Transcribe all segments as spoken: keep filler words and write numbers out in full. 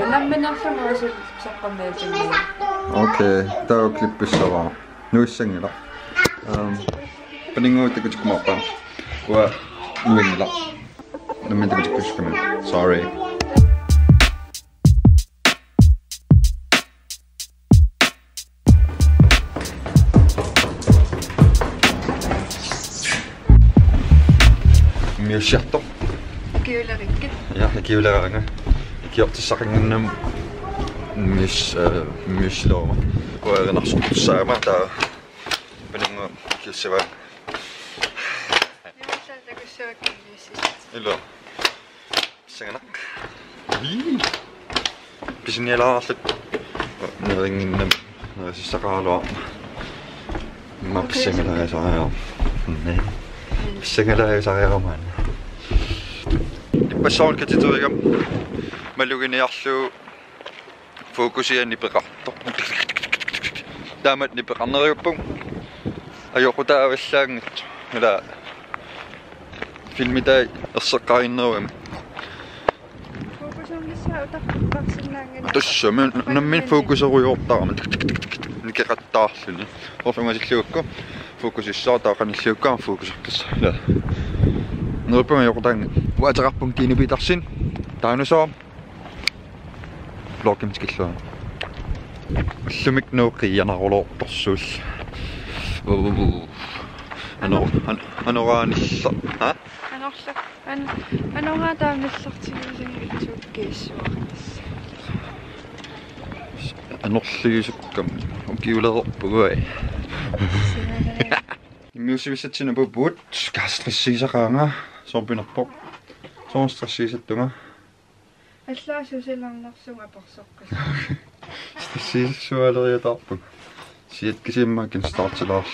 Nammineerlunga uagut saqqummiussinnaavugut. Okay, taava klippissavara. Nuissanngilaq. Øhm, paninnguatit takutikkumaarpakka. Uanga nuinngilaq. Nammineq takutikkusukkamik. Sorry. Immiussiartoq. Ikiulerikkit. Ja, ikiuleraanga. Ikiortissaqannginnama immius-, øh, immiussilerama. Uanga erinarsortussaagama taava paninnguaq ikiussavaanga. Immaqa takussavakkit immiussisut. Ilaa. Pissanganaq. Ii. Pisinialaarluta. Nerinnginnama. Nerisissaqaraluarama. Immaqa Okay. Pissangalaarisariaqarama. Naa. Pissangalaarisariaqarama. Ippassaarut katiterigama maluginiarlugu fokusia nipeqartoq. Taamatut nipeqarneriuppunga. Ajoqutaavallaanngitsoq. Ila filmitai erseqqarinnerugami. Fokusernissaa utartarsinnaanngilaq. Tassami nammineq fokuserujoortarama. Nikeqattaarluni. Orlungasillugukku fokusissaaq taava qanillugukku fokusertassa. Ila. Neriuppunga ajoqutaanngitsoq. Uanga ateqarpunga Kine Petersen. Taanna soorlu vlogimut tikillugu. Ullumi Nuuk qiianarulortorsuull. Uu. Ano-, an-, anoraanillu. Ha? Anorlu-, an-, anoraa taamillertigisunik illuukkiissuarnis. Anorliusukkam ukiulerpugut. Immiussivissatsinnut puuppugut, stressiisaqaanga, soorpinerpoq. Soorlu stressiisattunga. Allaat susilernersunga apersoqqissaanga. Stressiisassualeriataarpunga. Siat kisianni immaqa startilaarlugu.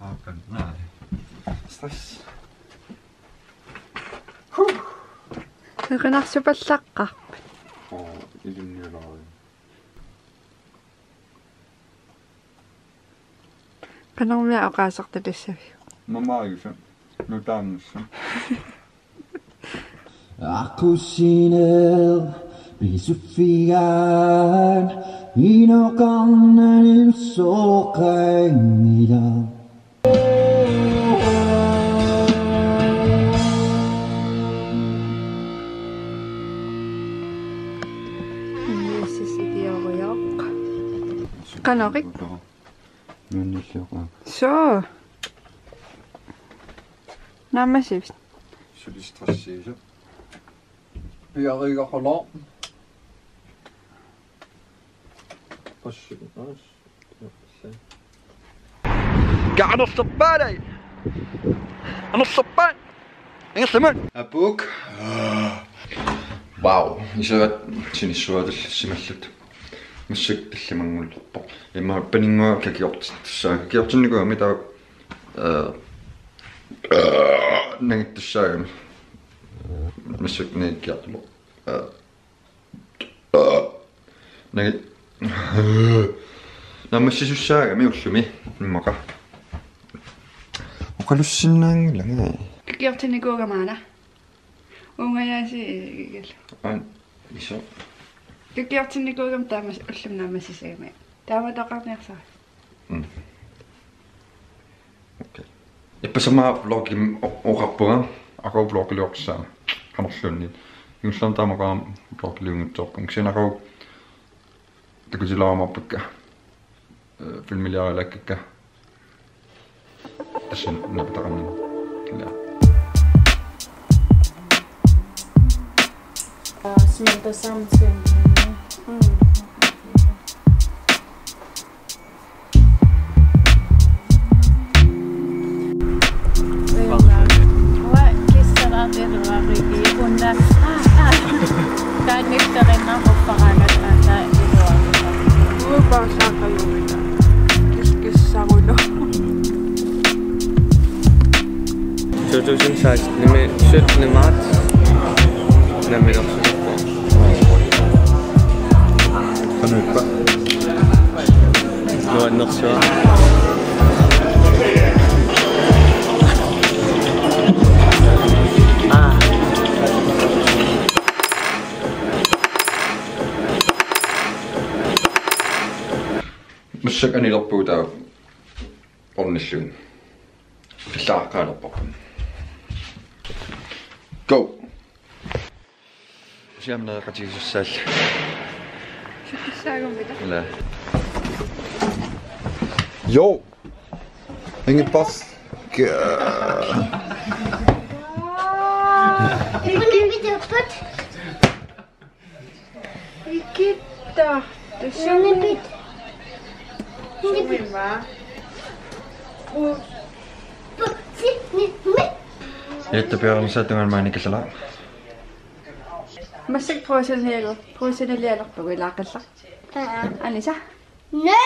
Aakan, naa. Stress. Huh. Erinarsupallaqqaarput. Oo, ilinnialaariga. Qanormia oqaasertatussaviuk? Mamaajusaq. Nutaannissaq. Aqusineq pisuffigaanni inoqarnani soqanngilaq. Yes, yes, yes, yes. Qanoq-ik? Nuannilluaqaanga. Soo. Naammassivit? Suli stressiisa. Piariigaqalaa. Qassi, qassi. Ka anorlerpaat. Anorlerpaat. Ingerlaannaq. Apuuk. Wow. Iserat sinissuatut simallut. Massakkut tallimanngulerpoq. Immaqa paninnguaq kakiortittussaagami. Kakiortinnikuugami taava, øh, øh, nangittussaagami. Massakkut nangikkiartulerpoq. Øh. Nagi-, naammassisussaagami ullumi immaqa. Oqalussinnaanngilanga. Kakiortinnikuugami aana. Uungajaasi igal. Aan, iso. Kakiortinnikuugami taamaasilluta ullumi naammassisagami. Taamatoqarniarsarisi. Mm. Okay. Ippassaq aamma vlogimut o-, oqarpunga, aqagu vlogiliortussaanga. Qanorluunniit. Kingullermik taamaqaam vlogiliunngitsoorpunga. Kisianni aqagu takutilaarumaarpakka. Øh, filmiliarilaakkakka. Tassa napitaqarnani. Ilaa. Smelter samtidig. Mm. To tusind seksten, syttende marts. Namminersorpoq. Qanoq ippa? Nersuaq. Aa. Massakkut anilerpugut taava ornillugit. Pillaaqqaalerparput. Go! Siamna qatigisussaal. Sikkissaagummita. Ila. Jo! Ingen pas. Ikitta. Tussami. Sumimaa. Etta piornsa tungan maani kallala. Massakkut puusiniliagu, puusinilialerpugut ilaaqqallaq. Aa. Anisa. Næ.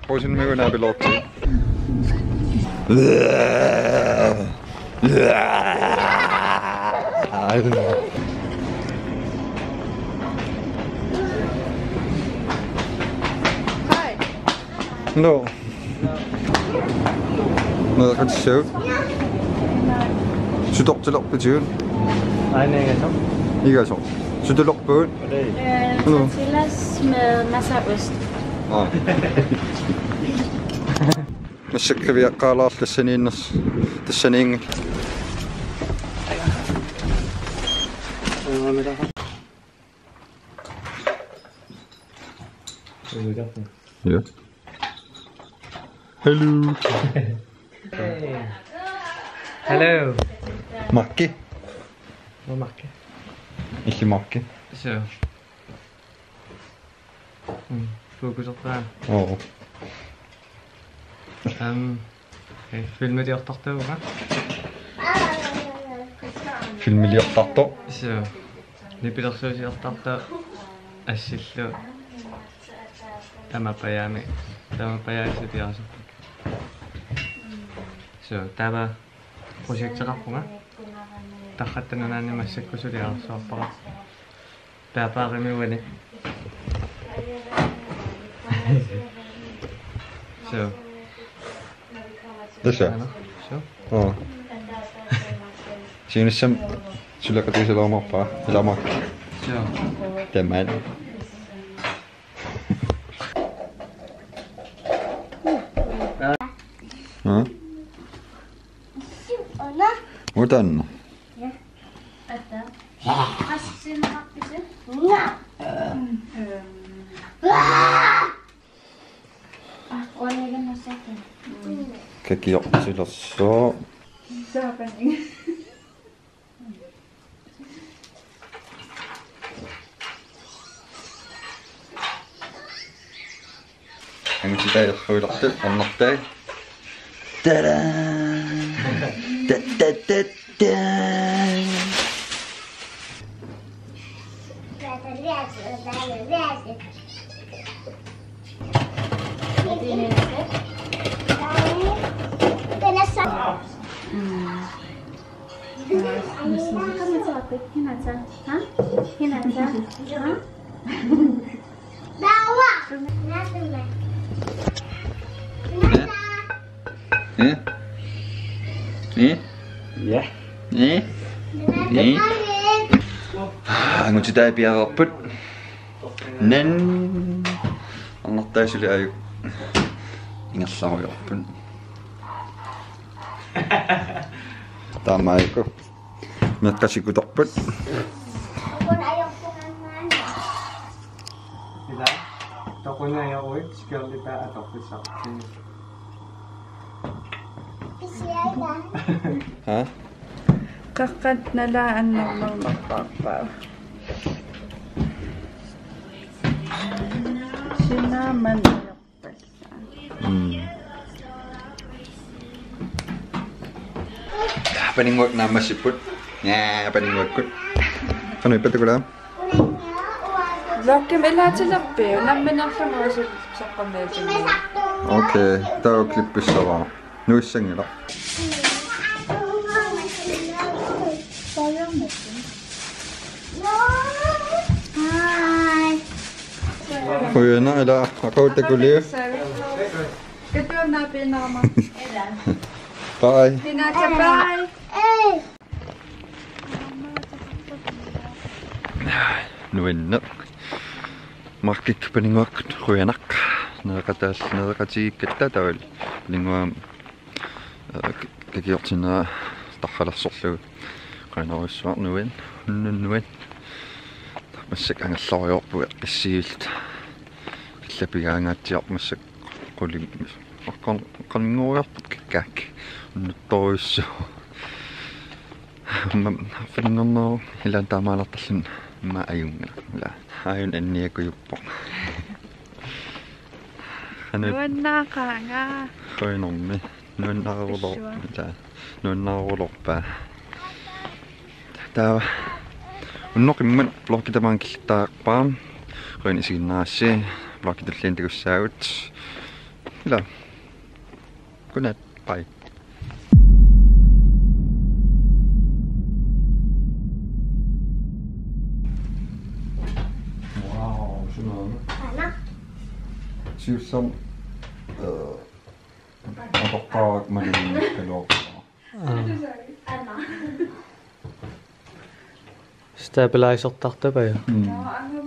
Puusinimiguuna piloorti. Hi. No. Meeqqat siut. Sutortilerpitigut? Aana igasoq. Igasoq. Sutulerpugut? Oi. Øh, tortillas med masser af ost. Aa. Massakkut qiviaqqaalaarlugu tassaniinners-, tassaniinngillat. Ja. Hello. Hey. Hello. Makki. Hvor Makki? Ikke Makki. Så. Mm, fokus op der. Åh. Øhm, okay, filmiliortartoq, hva'? Filmiliortartoq? Så, nipilersuusiortartoq assillu taamaappajaami, taamaappajaami suliarisarpara. Så, taava projekteqarpunga. Tarratta Nunaanni massakkut suliarisarpara. Paapaarimi uani. So. Tassa. So. Oo. Siunissami suleqatigisalaarpara, ilamaak. So. Taamaat. Ha? Utanna. Ja. Atta. Qassinneqarpisi? Øhm. Ah, uaniigannassaatin. Kakiortilersoq. Saapani. Angutitai erruilertut arnartai. Tada! Ta, ta, ta, ta! Mm. Hinata. Ha? Hinata. Ha? Eh? Eh? Eh? Ja. Eh? Eh? Angutitai piareerput. Nan. Arnartai suli aajuku ingerlarujoorput. Taamaajuku. Meeqqat sikutorput. Ila, toqunaajaruit skærlitaa atorfissaqartigu. Ha? Qaqqat nalaa annernernerpaarpaa. Sinaaman. Mm. Paninnguakka naammassipput. Ja, paninnguakkut. Qanoq ippatigula? Vloggimi ilaatilerpiuk? Nammineerlunga uagut saqqummiutigimmagu. Okay, taava klippissavara. Nuissanngilaq. Qujanaq, ila aqagu takuliuk. Katuannaapinnaama. Bye. Bye. Nuanneq. Markik Paninnguakkut qujanaq. Nereqataal-, nereqatigiikkatta taavalu Paninnguamut, eh, k-, kakiortinera tarralersorlugu. Qujanarujussuaq, nuan-, nuan-, nuan. Massakkut angerlariarpugut qissiilluta. Qillapigaangaatsiarpoq massakkut quling-, aqqan-, aqqaninngoriarput kakkaak. Unnuttorujussuuvoq. Aamma arfininngornerup ilaanni taamaalertarluni aamma ajunngilaq. Ila. Aajuna anniakujuppoq. Qanoq? Nuannaaqaanga. Qujanarmi. Nuannaarulor-, Pissua. Ila. Nuannaarulorpaa. Taava. Unnukkut immaqa vloggi tamaanga killittariaqarpara. Qujanaq isiginnaarassi. Vloggi tulliani takussaagut. Ila. Godnat. Bye. Wow, sådan noget. Siussami, øh, atortarakkit malillugu kalorpara. Stabilizertartapaa. Mm.